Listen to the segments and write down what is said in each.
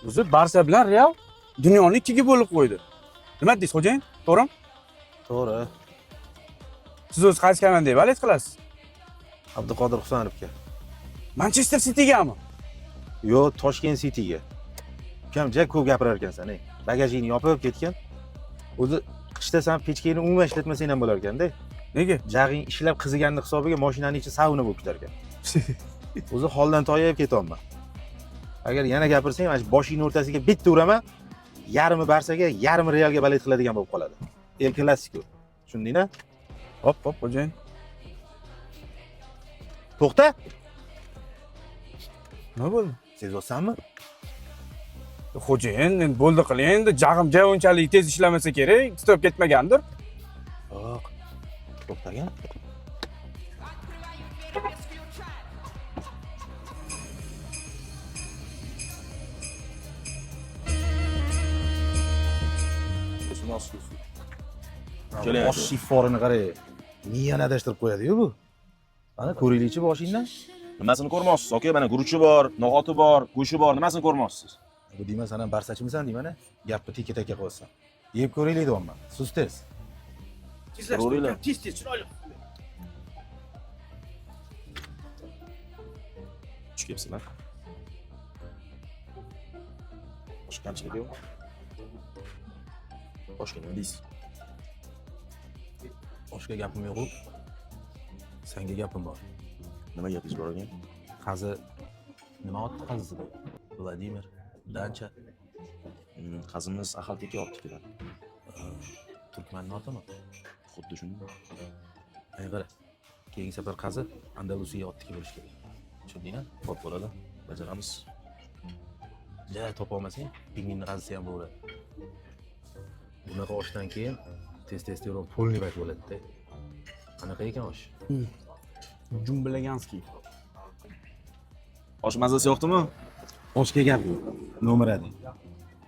O'zi Barsa bilan Real dunyoni ikkiga bo'lib qo'ydi. Nima deysiz, xo'jayin? To'g'rimi? To'g'ri. Siz o'zi qaysi komandaga болеть qilasiz? Abduqodir Husanovga. Manchester Citygami? Yo'q, Toshkent Cityga. Ukam ja ko'p gapirar ekansan, ey. Bagajingni yopib ketgan. O'zi qishda san pechkangni umuman ishlatmasang ham bo'lar ekanda. Nega? Jag'ing ishlab qiziganni hisobiga mashinani ichi sauna bo'lib ketar ekan. O'zi holdan toyib ketyapman. Agar yana gapirsang, mana shu boshingni o'rtasiga bitta uraman, yarmi Barsaga, yarmi Realga болеть qiladigan bo'lib qoladi. El Clasico. Tushundingmi? Hop, hop, xo'jayin. To'xta. Nima bo'ldi? Sezyapsanmi? Xo'jayin, endi bo'ldi qiling, endi jag'im ja unchalik tez ishlamasa kerak, titrab ketmagandir. Yo'q. To'xtagan. Открываю дверь без ключа. Keling. Bosh shifforini qarang. Miyani adashtirib qo'yadi-yu bu. Mana ko'ringlikchi boshingdan. Nimasini ko'rmoqchisiz, aka? Mana guruchi bor, no'g'oti bor, go'shti bor, nimasini ko'rmoqchisiz? Bu deyman, san ham barsachimisan deyman, a? Gapni teka-taka qilyapsan. Yeb ko'raylik deyapman. Sus tez. Ko'ringlar. Tez-tez chiroyli. Tushib kelibsizlar. Boshqa kamchilik yo'q. Boshqa nima deysiz? Boshqa gapim yo'q. Senga gapim bor. Nima gapingiz bor ekan? Qazi nima otdi qazisi? Vladimir Dancha. Qazimiz Axalteka otdi keladi. Turkmanni otimi? Xuddi shunday. Ey qara. Keyingi safar qazi Andalusiya otniki bo'lishi kerak. Tushundingmi? Xo'p bo'ladi. Bajaramiz. Ja topa olmasang, pingvinni qazisi ham bo'ladi. Bunaqa oshdan keyin testosteron полный bak bo'ladi-da. Qanaqa ekan osh? Jumbilaganskiy. Osh mazasi yoqdimi? Oshga gap yo'q. Nomer один.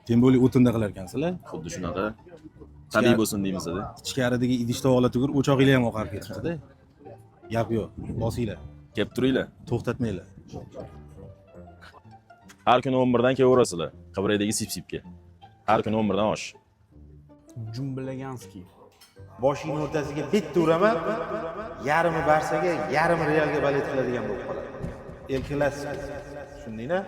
Тем более o'tinda qilar ekansizlar. Xuddi shunaqa. Tabiiy bo'lsin deymiz-da. Ichkaridagi idish tovoqlar tugul, o'chog'inglar ham oqarib ketibdi-da. Gap yo'q. Bosinglar, Kelib turinglar. to'xtatmanglar. Har kuni 11 dan kelaverasizlar. Qibraydagi sip-sipga. Har kuni 11 dan osh. Jumbilaganskiy. Boshingni o'rtasiga bitta uraman, yarmi Barsaga, yarmi Realga болеть qiladigan bo'lib qoladi. El Clasico. Tushundingmi?